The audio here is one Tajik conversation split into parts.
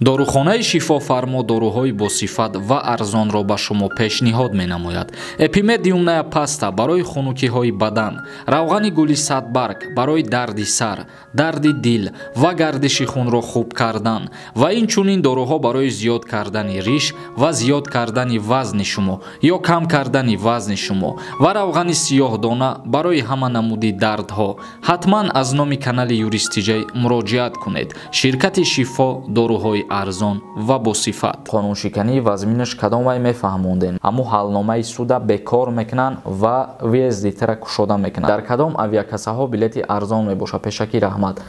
Дорухонаи Шифофармо доруҳои босифат ва арзонро ба шумо пешниҳод менамояд. Эпимедиумная паста барои хунукиҳои бадан, равғани гули садбарг барои дарди сар, дарди дил ва гардиши хунро хуб кардан ва инчунин доруҳо барои зиёд кардани риш ва зиёд кардани вазни шумо ё кам кардани вазни шумо ва равғани сиёҳдона барои ҳама намуди дардҳо. Ҳатман аз номи канали Юристиҷай муроҷиат кунед. Ширкати Шифо, доруҳои арзон ва босифат. Қонуншикании вазминаш кадомай мефаҳмондем? Ҳамун ҳалномаи суда бекор мекунанд ва въездитара кушода мекунанд. Дар кадом авиакассаҳо билети арзон мебошад? Пешакӣ раҳмат.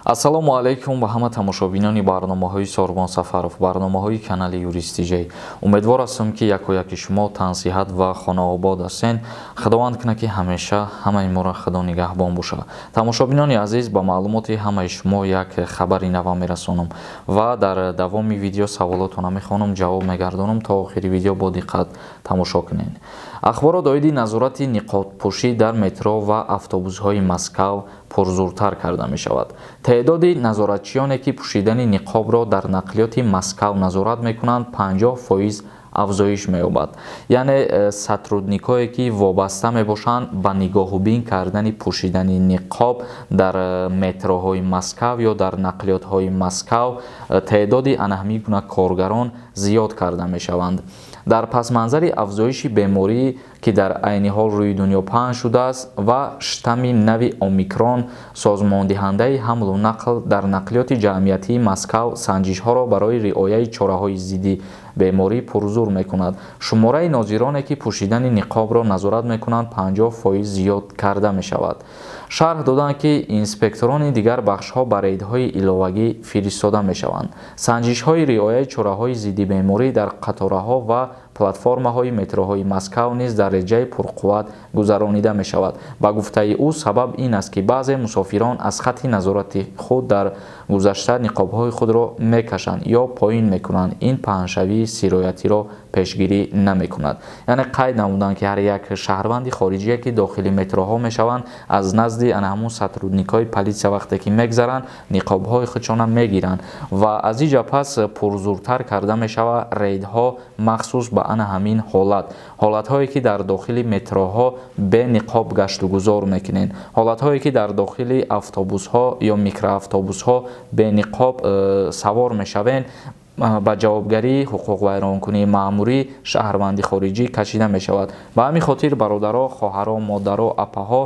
Ассалому алайкум ба ҳама тамошобинони барномаҳои Сорбон Сафаров, барномаҳои канали Юристиҷай. Умедвор ҳастам, ки якояки шумо тансиҳат ва хонаобод ҳастен. Худованд кунад, ки ҳамеша ҳамаи моро Худо нигаҳбон бошад. Тамошобинони азиз, ба маълумоти ҳамаи шумо як хабари нава мерасонам ва дар давоми видео саволотона мехонам, ҷавоб мегардонам. То охири видео бо диққат тамошо кунед. Ахборот оиди назорати ниқобпӯшӣ дар метро ва автобусҳои Москав пурзуртар карда мешавад. Теъдоди назоратчиёне, ки пӯшидани ниқобро дар нақлиёти Москав назорат мекунанд, 50% афзоиш меёбад. Яъне сотрудникое, ки вобаста мебошанд ба нигоҳубин кардани пӯшидани ниқоб дар метроҳои Москав ё дар нақлиётҳои Москав, теъдоди ана ҳамин гуна коргарон зиёд карда мешаванд. Дар пасманзари афзоиши беморӣ, ки дар айни ҳол рӯи дунё паҳн шудааст ва штамми нави Омикрон, созмондиҳандаи ҳамлу нақл дар нақлиёти ҷамъиятии Москав санҷишҳоро барои риояи чораҳои зидди беморӣ пурзур мекунад. Шумораи нозироне, ки пӯшидани ниқобро назорат мекунанд, 50% зиёд карда мешавад. Шарҳ доданд, ки инспекторони дигар бахшҳо ба рейдҳои иловагӣ фиристода мешаванд. Санҷишҳои риояи чораҳои зидди беморӣ дар қатораҳо ва платформаҳои метроҳои Москав низ дар реҷаи пурқувват гузаронида мешавад. Ба гуфтаи ӯ, сабаб ин аст, ки баъзе мусофирон аз хатти назорати худ дар гузашта ниқобҳои худро мекашанд ё поин мекунанд. Ин паҳншавии сироятиро пешгирӣ намекунад. Яъне қайд намуданд, ки ҳар як шаҳрванди хориҷие, ки дохили метроҳо мешаванд, аз назди ана ҳамун сотрудникҳои полисия вақте ки мегзаранд, ниқобҳои худшона мегиранд ва аз инҷа пас пурзуртар карда мешавад рейдҳо махсус ба ана ҳамин ҳолат. Ҳолатҳое, ки дар дохили метроҳо бе ниқоб гаштугузор мекунед, ҳолатҳое, ки дар дохили автобусҳо ё микроавтобусҳо бе ниқоб савор мешавед, ба ҷавобгарии ҳуқуқвайронкунии маъмурӣ шаҳрванди хориҷӣ кашида мешавад. Ба ҳамин хотир, бародаро, хоҳаро, модаро, апаҳо,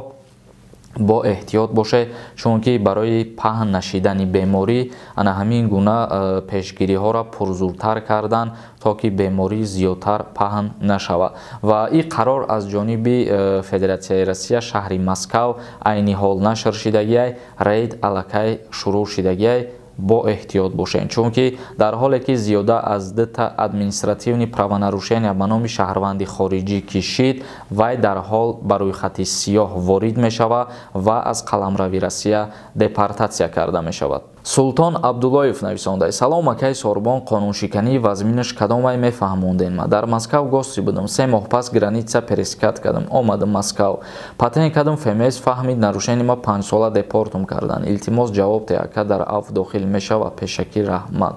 бо эҳтиёт бошед, чунки барои паҳн нашидани беморӣ ана ҳамин гуна пешгириҳоро пурзуртар кардан, то ки беморӣ зиёдтар паҳн нашавад. Ва ин қарор аз ҷониби Федератсияи Россия, шаҳри Москав айни ҳол нашр шидагиай, рейд аллакай шурӯъ шидагиай. Бо эҳтиёт бошед, чунки дар ҳоле ки зиёда аз дута административни правонарушения ба номи шаҳрванди хориҷӣ кишид, вай дар ҳол ба рӯйхати сиёҳ ворид мешавад ва аз қаламрави Россия депортатсия карда мешавад. Султон Абдуллоев нависонда: Салом, акай Сорбон, қонуншикании вазминаш кадомай мефаҳмонден? Ма дар Москав гости будам, 3 моҳ пас граница пересекать кардам, омадам Москав, патент кардам, ФМС фаҳмид нарушени ма, 5 сола депортум кардан. Илтимос, ҷавоб те, ака, дар аф дохил мешавад? Пешакӣ раҳмат.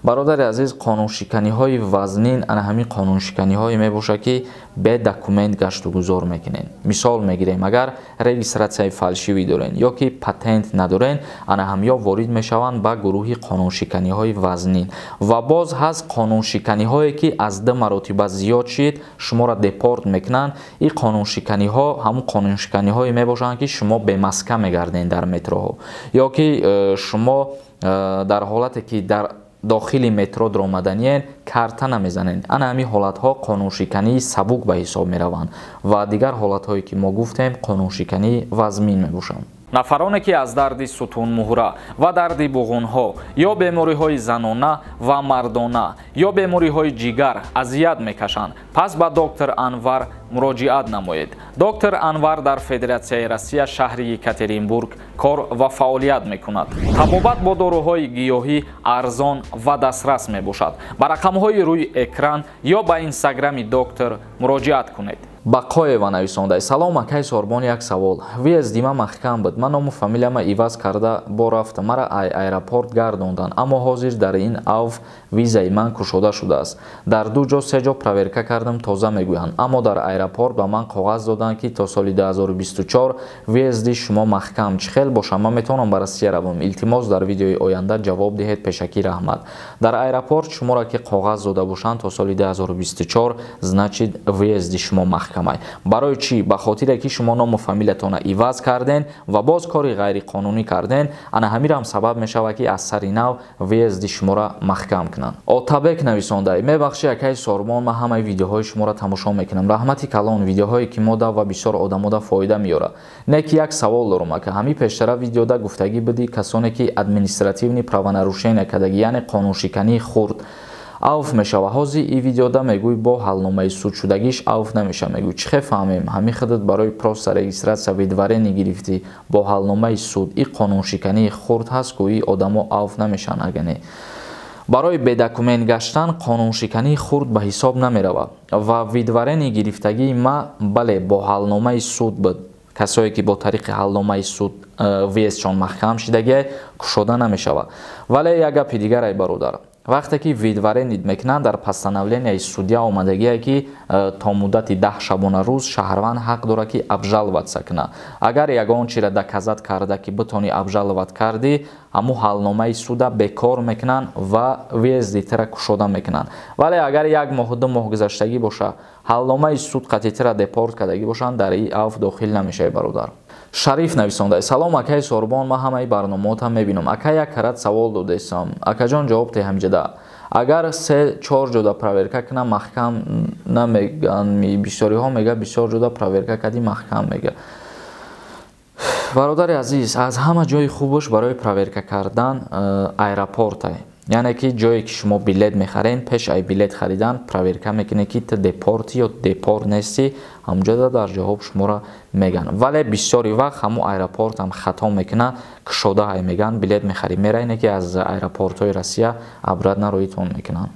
Бародари азиз, қонуншиканиҳои вазнин ана ҳамин қонуншиканиҳое мебошад, ки бе документ гаштугузор мекунед. Мисол мегирем, агар регистратсияи фалшивӣ дорен ё ки патент надорен, ана ҳамё ворид мешаванд ба гурӯҳи қонуншиканиҳои вазнин. Ва боз ҳаст қонуншиканиҳое, ки аз 2 маротиба зиёд шид, шуморо депорт мекунанд. Ин қонуншиканиҳо ҳамун қонуншиканиҳое мебошанд, ки шумо бемаска мегардед дар метроҳо, ё ки шумо дар ҳолате ки дар дохили метро даромаданиен карта намезанед. Ана ҳамин ҳолатҳо қонуншикании сабук ба ҳисоб мераванд ва дигар ҳолатҳое, ки мо гуфтем, қонуншикании вазмин мебошанд. Нафароне, ки аз дарди сутунмуҳра ва дарди буғунҳо ё бемориҳои занона ва мардона ё бемориҳои ҷигар азият мекашанд, пас ба доктор Анвар муроҷиат намоед. Доктор Анвар дар Федератсияи Россия, шаҳри Екатеринбург кор ва фаъолият мекунад. Табобат бо доруҳои гиёҳӣ арзон ва дастрас мебошад. Ба рақамҳои рӯи экран ё ба инстаграми доктор муроҷиат кунед. Бақоева нависонда: салом акай Сорбон, як савол. Въезд има маҳкам буд, ман ному фамилияма иваз карда бо рафта, мара ай аэропорт гардонданд, аммо ҳозир дар ин авф визаи ман кушода шудааст. Дар ду ҷо се ҷо проверка кардам, тоза мегӯянд, аммо дар аэропорт ба ман коғаз доданд, ки то соли 2024 въезд и шумо маҳкам. Чӣ хел бошам, ман метавонам ба Россия равам? Илтимос, дар видеои оянда ҷавоб диҳед, пешакӣ раҳмат. Дар аэропорт шуморо ки коғаз дода бошанд то соли 2024, значит, въезд и шумо маҳкам. Барои чӣ? Ба хотире ки шумо ному фамилиятонро иваз карден ва боз кори ғайриқонунӣ карден. Ана ҳамирам сабаб мешавад, ки аз сари нав въезд и шуморо маҳкам кунанд. Отабек нависонда: мебахши, акаи Сорбон, ман ҳамаи видеоҳои шуморо тамошо мекунам, раҳмати калон, видеоҳое ки мода ва бисёр одамода фоида меёрад. Не ки як савол дорум, ака. Ҳамин пештара видеода гуфтагӣ будӣ, касоне ки административный правонарушение кардагӣ, яъне қонуншикании хурд, авф мешава. Ҳозир и видеода мегӯй, бо ҳалномаи судшудагиш авф намеша мегӯй. Чӣ хел фаҳмем? Ҳамин худат барои просто регистрация выдворение гирифтӣ бо ҳалномаи суд, и қонуншикании хурд ҳаст ку, и одамо авф намешаванд. Ага не, барои бедокумент гаштан қонуншикании хурд ба ҳисоб намеравад. Ва выдворение гирифтагии ма, бале, бо ҳалномаи суд буд. Касое ки бо тариқи ҳалномаи суд въезд шон маҳкам шидагиай, кушода намешавад. Вале як гапи дигарай, бародар: вақте ки выдворение мекунанд, дар постановления и судья омадагие, ки то муддати 10 шабона рӯз шаҳрванд ҳақ дорад, ки обжаловаться кунад. Агар ягон чиро доказать карда, ки битонӣ обжаловать кардӣ, ҳамун ҳалномаи суда бекор мекунанд ва въезд и тира кушода мекунанд. Вале агар як моҳу 2 моҳ гузаштагӣ боша, ҳалномаи суд қатъи тира депорт кардагӣ бошанд, дар и авф дохил намешавӣ, бародар. Шариф нависонда: салом, акаи Сорбон, ман ҳамаи барномаотам мебинам. Ака, як карат савол додесам, акаҷон, ҷавоб те. Ҳамҷада агар се чор ҷода проверка кунам, маҳкам намеган? Бисёриҳо мега, бисёр ҷода проверка кардӣ, маҳкам мега. Бародари азиз, аз ҳама ҷои хубаш барои проверка кардан аэропортай, яъне ки ҷое ки шумо билет мехарен, пеш ай билет харидан проверка мекунед, ки ту депорт и ё депорт нестӣ. Ҳамунҷода дар ҷавоб шуморо меган. Вале бисёри вақт ҳамун аэропортам хато мекунад, кушода ҳай меган, билет мехарӣ, мерайне ки аз аэропортҳои Россия обратно роитон мекунанд.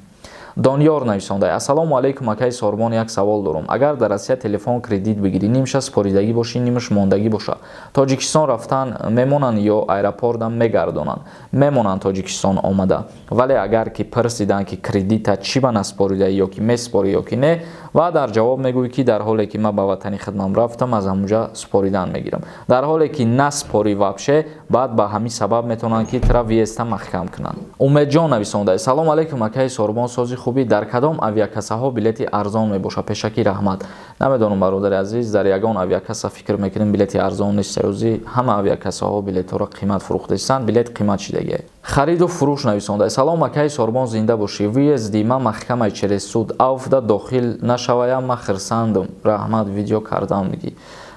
Дониёр нависонда: ассалому алайкум, акаи Сорбон, як савол дорам. Агар дар Россия телефон кредит бигирӣ, нимша споридагӣ бошӣ, нимаш мондагӣ боша, Тоҷикистон рафтан мемонанд ё аэропортам мегардонанд? Мемонанд Тоҷикистон омада. Вале агар ки пурсиданд, ки кредита чӣ ба наспоридаӣ ё ки меспорӣ ё ки не, ва дар ҷавоб мегӯӣ, ки дар ҳоле ки ман ба ватани хидмам рафтам, аз ҳамунҷа споридан мегирам. Дар ҳоле ки наспорӣ вообще, баъд ба ҳамин сабаб метавонанд, ки тра въезд а маҳкам кунанд. Умедҷон нависонда: салому алайкум, акаи Сорбон, сози хубӣ? Дар кадом авиакассаҳо билети арзон мебошад? Пешакӣ раҳмат. Намедонам, бародари азиз, дар ягон авиакасса фикр мекунем билети арзон нест. Саёзи ҳама авиакассаҳо билетҳоро қимат фурӯхтаистанд, билет қимат шидагиа. Хариду фурӯш нависонда: салом, акаи Сорбон, зинда бошӣ. Въезд и ман маҳкамай через суд, авфда дохил нашаваям, ман хирсандам, раҳмат, видео кардам мегӣ.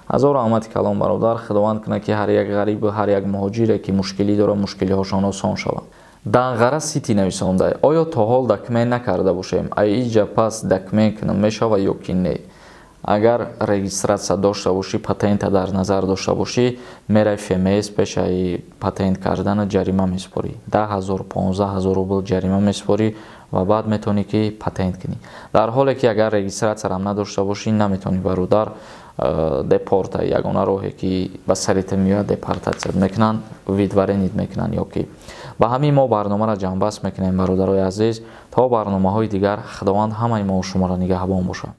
Ҳазор раҳмати калон, бародар. Худованд кунад, ки ҳар як ғарибу ҳар як муҳоҷире ки мушкилӣ дорад, мушкилиҳошон осон шавад. Данғара Сити нависонда: оё то ҳол документ накарда бошем, аиҷа пас документ кунам мешава ё ки не? Агар регистрация дошта бошӣ, патента дар назар дошта бошӣ, мерай ФМС, пешаи патент кардана ҷарима месупорӣ, 10 000, 15 000 рубл ҷарима месупорӣ ва баъд метавонӣ, ки патент кунӣ. Дар ҳоле ки агар регистрация рам надошта бошӣ, наметавонӣ, бародар. Депорта ягона роҳе ки ба сарита меояд, депортация мекунанд, выдворение мекунанд. Ё ки ба ҳамин мо барномаро ҷамъбаст мекунем, бародарои азиз. То барномаҳои дигар Худованд ҳамаи мо шуморо нигаҳбон бошад.